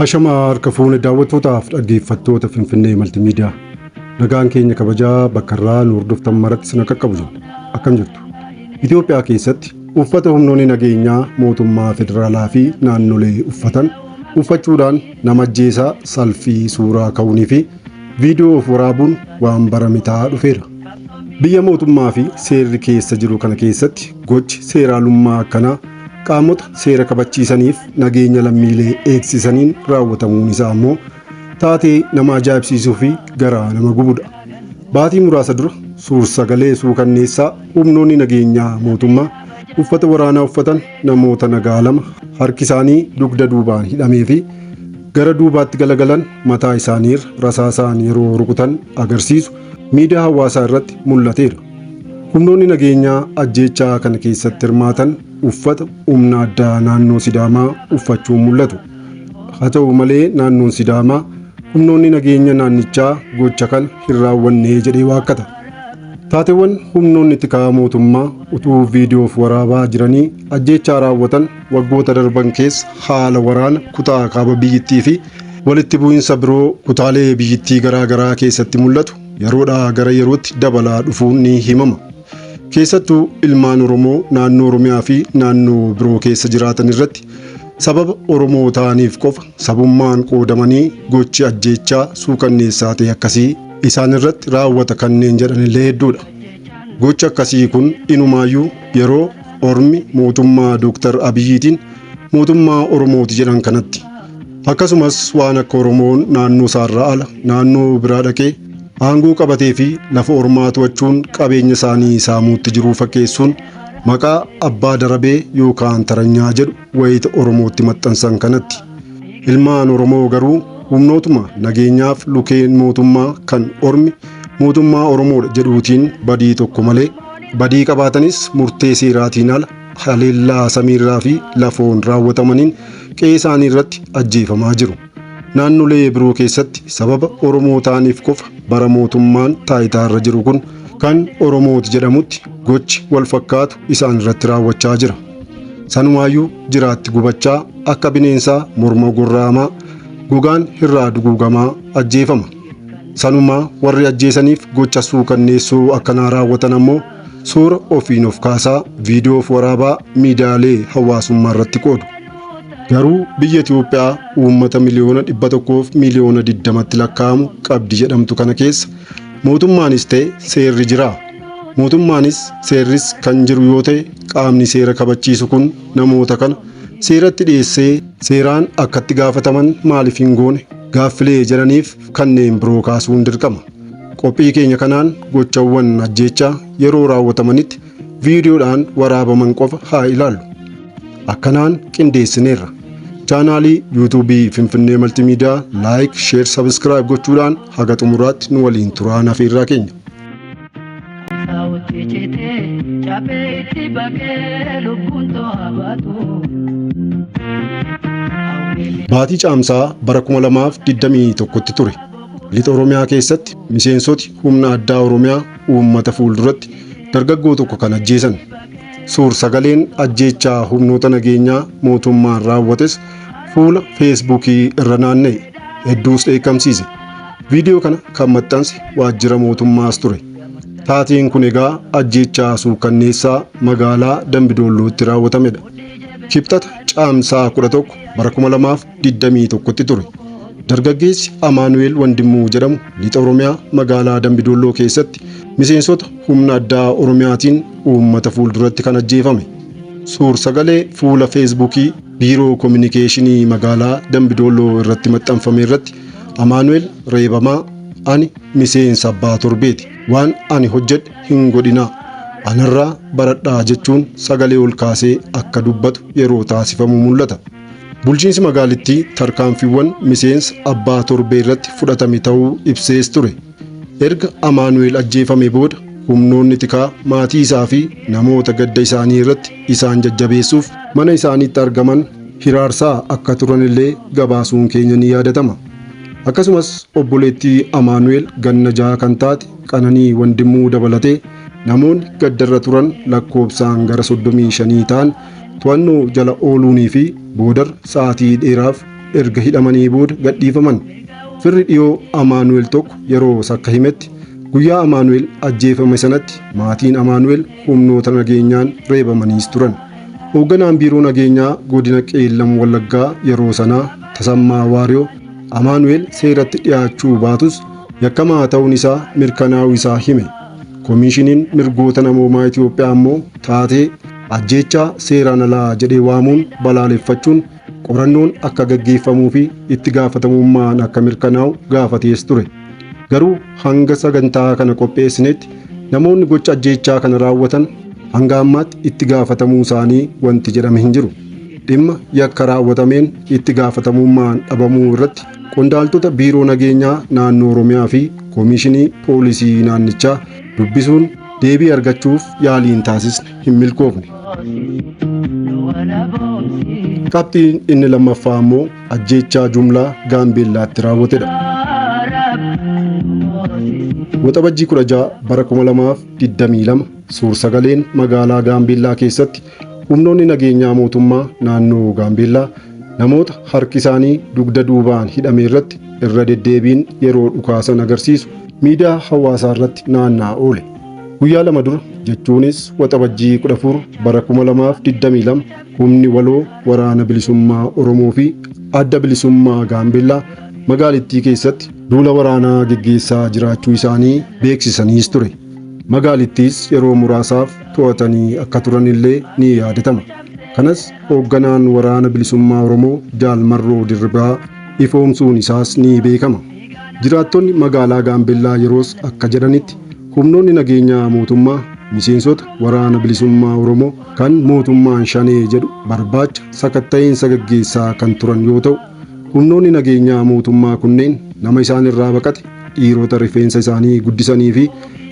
Ashamaa harka fuune daawwattootaaf dhaggeeffattoota Finfinnee Maltimiidiyaa. Nagaan keenya kabajaa bakka irraa nu hordoftan maratti sin qaqqabu jenna. Akkam jirtu? Itoophiyaa keessatti uffata humnoonni nageenyaa mootummaa federaalaa fi naannolee uffatan uffachuudhaan nama ajjeesaa salfii suuraa ka'uunii fi viidiyoo of waraabuun waan barame ta'aa dhufeera. Biyya mootummaa fi seerri keessa jiru kana keessatti gochi seeraalummaa akkanaa qaamota seera kabachiisaniif nageenya lammiilee eegsisaniin raawwatamuun isaa ammoo taatee nama ajaa'ibsiisuu fi garaa nama gubudha. Baatii muraasa dura suur-sagalee suukanneessaa humnoonni nageenyaa mootummaa uffata waraanaa uffatan namoota nagaa lama harki isaanii dugda duubaan hidhamee fi gara duubaatti galagalan mataa isaaniirra rasaasaan yeroo rukutan agarsiisu miidiyaa hawaasaa irratti mul'ateera. Humnoonni nageenyaa ajjeechaa kana keessatti hirmaatan uffata humna addaa naannoo Sidaamaa uffachuun mul'atu. Haa ta'u malee naannoon Sidaamaa humnoonni nageenya naannichaa gocha kana hin raawwanne jedhee waakkata. Taateewwan humnoonni tikaa mootummaa utuu viidiyoof waraabaa jiranii ajjeechaa raawwatan waggoota darban keessa haala waraana kutaa kaaba biyyittii fi walitti bu'insa biroo kutaalee biyyittii garaa garaa keessatti mul'atu yeroodhaa gara yerootti dabalaa dhufuun ni himama. Keessattuu ilmaan Oromoo naannoo Oromiyaa fi naannoo biroo keessa jiraatan irratti sababa Oromoo ta'aniif qofa sabummaan qoodamanii gochi ajjeechaa suukanneessaa ta'e akkasii isaan irratti raawwata kanneen jedhanillee hedduudha. Gochi akkasii kun inumaayyuu yeroo ormi mootummaa Dooktar Abiyyiitiin mootummaa Oromooti jedhan kanatti. Akkasumas waan akka Oromoon naannoo isaarraa ala naannoo biraa dhaqee aangoo qabatee fi lafa ormaa to'achuun qabeenya isaanii saamuutti jiruu fakkeessuun maqaa abbaa darabee yookaan taranyaa jedhu wayita Oromootti maxxansan kanatti. Ilmaan Oromoo garuu humnootuma nageenyaaf lukeen mootummaa kan ormi mootummaa Oromoodha jedhuutiin badii tokko malee badii qabaatanis murtee seeraatiin ala haleellaa samiirraa fi lafoon raawwatamaniin qe'ee isaanii irratti ajjeefamaa jiru. Naannolee biroo keessatti sababa Oromoo ta'aniif qofa bara mootummaan taayitaarra jiru kun kan Oromooti jedhamutti gochi wal fakkaatu isaan irratti raawwachaa jira. Sanumaayyuu jiraatti gubachaa akka bineensaa morma gorraamaa gogaan irraa duguugamaa ajjeefama. Sanumaa warri ajjeesaniif gocha suukanneessoo akkanaa raawwatan ammoo suura ofiin of kaasaa viidiyoof waraabaa miidiyaalee hawaasummaa irratti qoodu. Garuu biyya Itoophiyaa uummata 120,000,000tti lakkaa'amu qabdi jedhamtu kana keessa mootummaanis ta'e seerri jira. Mootummaanis seerris kan jiru yoo ta'e qaamni seera kabachiisu kun namoota kana seeratti dhiyeessee seeraan akkatti gaafataman maaliif hin goone gaaffilee jedhaniif kanneen biroo kaasuun dirqama. Qophii keenya kanaan gochawwan ajjeechaa yeroo raawwatamanitti viidiyoodhaan waraabaman qofa haa ilaallu. Akkanaan qindeessineerra. Chaanaalii yuutuubii Finfinnee Maltimiidiyaa like, share, subscribe gochuudhaan haga xumuraatti nu waliin turaan afeerraa keenya. Saawutti citee caphee itti baqee lubbuun to'a baatu. Baatii Caamsaa bara 2021tti ture. Lixa Oromiyaa keessatti miseensoti humna addaa Oromiyaa uummata fuulduratti dargaggoo tokko kan ajjeesan. Suur sagaleen ajjeechaa humnoota nageenyaa mootummaan raawwates fuula Feesbuukii irra naanna'e hedduus dheekkamsiise. Viidiyoo kana kan maxxanse waajjira mootummaas ture. Taateen kun egaa ajjeechaa suukanneessaa magaalaa Dambidoollootti raawwatamedha. Kibxata Caamsaa 11 bara 2021tti ture. Dargaggeessi Amaanu'eel Wandimmuu jedhamu lixa Oromiyaa magaalaa Dambidoolloo keessatti miseensota humna addaa Oromiyaatiin uummata fuulduratti kan ajjeefame. Suur sagalee fuula Feesbuukii Biiroo Kominikeeshinii magaalaa Dambidoolloo irratti maxxanfame irratti Amaanu'eel reebamaa ani miseensa abbaa torbeeti waan ani hojjedhe hin godhinaa anarraa baradhaa jechuun sagalee ol kaasee akka dubbatu yeroo taasifamu mul'ata. Bulchiinsi magaalittii tarkaanfiiwwan miseensa abbaa torbee irratti fudhatame ta'uu ibsees ture. Erga Amaanu'eel ajjeefame booda humnoonni tikaa maatii isaa fi namoota gadda isaanii irratti isaan jajjabeessuuf mana isaaniitti argaman hiraarsaa akka turanillee gabaasuun keenya ni yaadatama. Akkasumas obboleettii Amaanu'eel ganna 6 kan taate Qananii Wandimmuu dabalatee namoonni gaddarra turan lakkoobsaan gara 35 ta'an to'annoo jala ooluunii fi boodar sa'aatii dheeraaf erga hidhamanii booda gadhiifaman. Firri dhiyoo Amaanu'el tokko yeroo sakka himetti guyyaa Amaanu'el ajjeefame sanatti maatiin Amaanu'el humnoota nageenyaan reebamaniis turan. Hoogganaan biiroo nageenyaa godina Qeellam Wallaggaa yeroo sanaa Tasammaa Waariyoo Amaanu'el seeratti dhiyaachuu baatus yakkamaa ta'uun isaa mirkanaa'uu isaa hime. Koomishiniin mirgoota namoomaa Itoophiyaa immoo taatee ajjeechaa seeraan alaa jedhee waamuun balaaleffachuun qorannoon akka gaggeeffamuu fi itti gaafatamummaan akka mirkanaa'u gaafatees ture. Garuu hanga sagantaa kana qopheessinetti namoonni gocha ajjeechaa kana raawwatan hanga ammaatti itti gaafatamuu isaanii wanti jedhame hin jiru. Dhimma yakka raawwatameen itti gaafatamummaan dhabamuu irratti qondaaltota biiroo nageenyaa naannoo Oromiyaa fi koomishinii poolisii naannichaa dubbisuun deebii argachuuf yaaliin taasisne hin milkoofne. Qabxiin inni lammaffaa immoo ajjeechaa jumlaa Gaambeellaatti raawwatedha. Waxabajjii 16 bara 2022 suur-sagaleen magaalaa Gaambeellaa keessatti humnoonni nageenyaa mootummaa naannoo Gaambeellaa namoota harki isaanii dugda duubaan hidhame irratti irra deddeebiin yeroo dhukaasan agarsiisu miidiyaa hawaasaa irratti naanna'aa oole. Guyyaa lama dura jechuunis Waxabajjii 14 bara 2022 humni waloo waraana bilisummaa Oromoo fi adda bilisummaa Gaambeellaa magaalittii keessatti duula waraanaa geggeessaa jiraachuu isaanii beeksisaniis ture. Magaalittiis yeroo muraasaaf to'atanii akka turan illee ni yaadatama. Kanas hoogganaan waraana bilisummaa Oromoo Jaal Marroo Dirribaa ifoomsuun isaas ni beekama. Jiraattonni magaalaa Gaambeellaa yeroos akka jedhanitti humnoonni nageenyaa mootummaa miseensota waraana bilisummaa Oromoo kan mootummaan shanee jedhu barbaacha sakatta'iinsa gaggeessaa kan turan yoo ta'u, humnoonni nageenyaa mootummaa kunneen nama isaan irraa baqate, dhiirota rifeensa isaanii guddisanii fi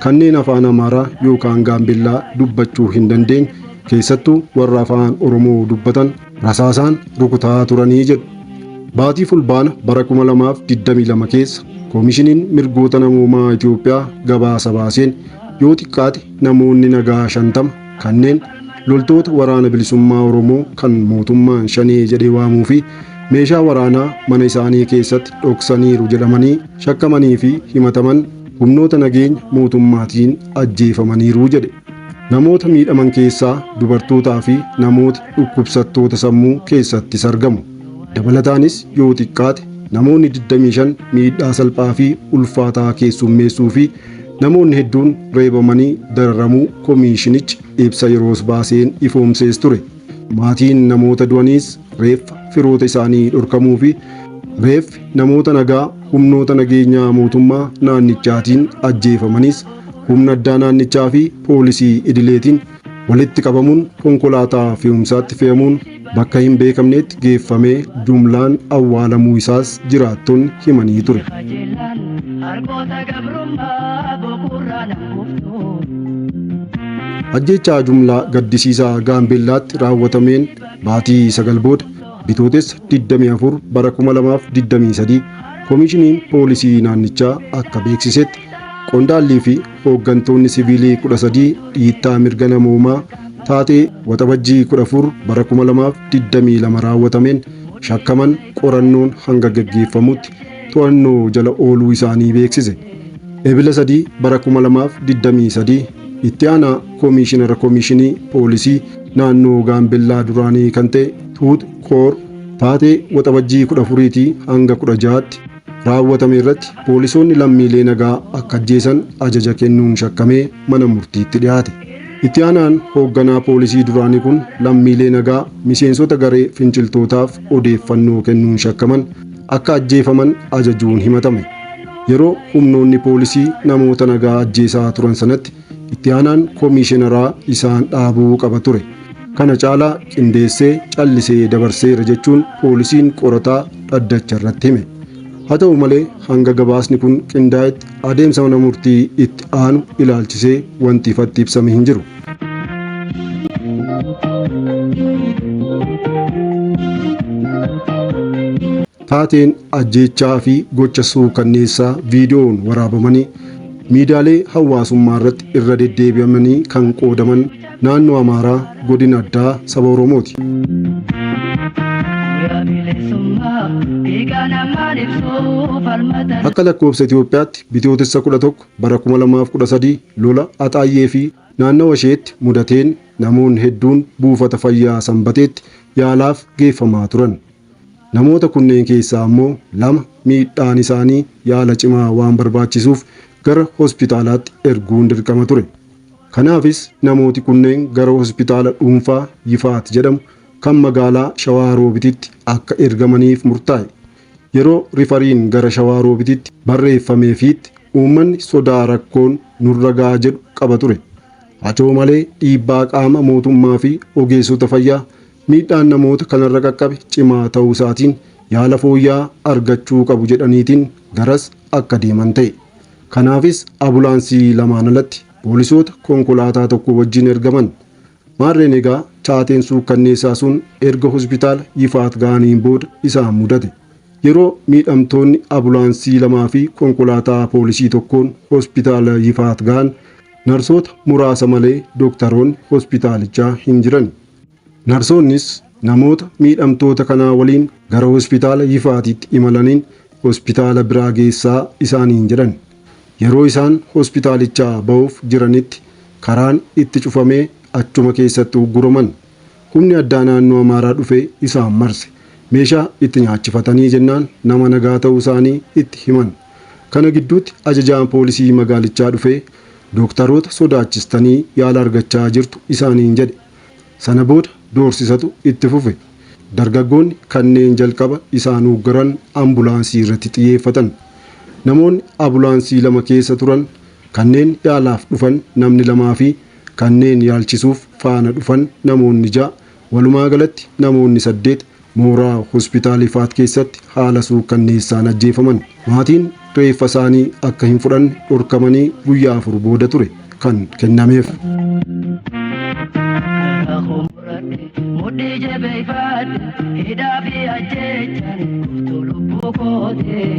kanneen afaan Amaaraa yookaan Gaambeellaa dubbachuu hin dandeenye keessattuu warra afaan Oromoo dubbatan rasaasaan rukutaa turanii jedhu. Baatii Fulbaana bara 2022 keessa Koomishiniin mirgoota namoomaa Itoophiyaa gabaasa baaseen yoo xiqqaate namoonni nagaa 50 kanneen loltoota waraana bilisummaa Oromoo kan mootummaan shanee jedhee waamuu fi meeshaa waraanaa mana isaanii keessatti dhoksaniiru jedhamanii shakkamanii fi himataman humnoota nageenya mootummaatiin ajjeefamaniiru jedhe. Namoota miidhaman keessaa dubartootaa fi namoota dhukkubsattoota sammuu keessattis argamu. Dabalataanis yoo xiqqaate namoonni 25 miidhaa salphaa fi ulfaataa keessummeessuu fi namoonni hedduun reebamanii dararamuu koomishinichi ibsa yeroos baaseen ifoomsees ture. Maatiin namoota du'aniis reeffa firoota isaanii dhorkamuu fi reeffi namoota nagaa humnoota nageenyaa mootummaa naannichaatiin ajjeefamanis humna addaa naannichaa fi poolisii idileetiin walitti qabamuun konkolaataa fe'umsaatti fe'amuun bakka hin beekamnetti geeffamee jumlaan awwaalamuu isaas jiraattonni himanii ture. Qajeelaan harkoota gabrummaa boqorraa nan kuftu. Ajjeechaa jumlaa gaddisiisaa Gaambeellaatti raawwatameen baatii 9 booda Bitootessa 24 bara 2023 koomishiniin poolisii naannichaa akka beeksisetti qondaallii fi hooggantoonni siviilii 13 dhiittaa mirga namoomaa taatee Waxabajjii 14 bara 2022 raawwatameen shakkaman qorannoon hanga gaggeeffamutti to'annoo jala ooluu isaanii beeksise. Ebila 3 bara 2023 itti aanaa koomishinara koomishinii poolisii naannoo Gaambellaa duraanii kan ta'e Tuut Koor taatee Waxabajjii 14 hanga 16tti raawwatame irratti poolisoonni lammiilee nagaa akka ajjeesan ajaja kennuun shakkamee mana murtiitti dhiyaate. Itti aanaan hoogganaa poolisii duraanii kun lammiilee nagaa miseensota garee finciltootaaf odeeffannoo kennuun shakkaman akka ajjeefaman ajajuun himatame. Yeroo humnoonni poolisii namoota nagaa ajjeesaa turan sanatti itti aanaan koomishineraa isaan dhaabuu qaba ture. Kana caalaa qindeessee callisee dabarseera jechuun poolisiin qorataa dhaddacha irratti hime. Haa ta'u malee hanga gabaasni kun qindaa'etti adeemsa mana murtii itti aanu ilaalchisee wanti ifatti ibsame hin jiru. Taateen ajjeechaa fi gocha suukanneessaa viidiyoon waraabamanii miidiyaalee hawaasummaa irratti irra deddeebi'amanii kan qoodaman naannoo Amaaraa godina addaa saba Oromooti. Guyyaa bilisummaa hiikaa namaan ibsuu falmata. Akka lakkoofsa Itoophiyaatti Bitootessa 11 bara 2013 lola Axaayyee fi naannawa isheetti mudateen namoonni hedduun buufata fayyaa Sanbateetti yaalaaf geeffamaa turan. Namoota kunneen keessaa ammoo lama miidhaan isaanii yaala cimaa waan barbaachisuuf gara hospitaalaatti erguun dirqama ture. Kanaafis namooti kunneen gara hospitaala dhuunfaa Yifaat jedhamu kan magaalaa Shawaa Roobititti akka ergamaniif murtaa'e. Yeroo rifariin gara Shawaa Roobititti barreeffameefiitti uummanni sodaa rakkoon nurra ga'a jedhu qaba ture. Haa ta'u malee dhiibbaa qaama mootummaa fi ogeessota fayyaa miidhaan namoota kanarra qaqqabe cimaa ta'uu isaatiin yaala fooyya'aa argachuu qabu jedhaniitiin garas akka deeman ta'e. Kanaafis ambulaansii lamaan alatti poolisoota konkolaataa tokko wajjin ergaman. Maarreen egaa taateen suukkanneessaa sun erga hospitaala Yifaat ga'aniin booda isaan mudate. Yeroo miidhamtoonni ambulaansii lamaa fi konkolaataa poolisii tokkoon hospitaala Yifaat ga'an narsoota muraasa malee dooktaroonni hospitaalichaa hin jiran. Narsoonnis namoota miidhamtoota kanaa waliin gara hospitaala Yifaatitti imalaniin hospitaala biraa geessaa isaaniin jedhan. Yeroo isaan hospitaalichaa ba'uuf jiranitti karaan itti cufamee achuma keessatti ugguraman. Humni addaa naannoo Amaaraa dhufee isaan marse. Meeshaa itti nyaachifatanii jennaan nama nagaa ta'uu isaanii itti himan. Kana gidduutti ajajaan poolisii magaalichaa dhufee dooktaroota sodaachistanii yaala argachaa jirtu isaaniin jedhe. Sana booda doorsisatu itti fufe. Dargaggoonni kanneen jalqaba isaan uuggaran ambulaansii irratti xiyyeeffatan. Namoonni ambulaansii lama keessa turan kanneen yaalaaf dhufan namni lamaa fi kanneen yaalchisuuf faana dhufan namoonni 6 walumaa galatti namoonni 8 mooraa hospitaala Yifaat keessatti haala suukkanneessaan ajjeefaman. Maatiin reeffa isaanii akka hin fudhanne dhorkamanii guyyaa 4 booda ture kan kennameef. Mudhii jabeeffadhe hidhaa fi ajjechaan kuftuu lubbuu kootee.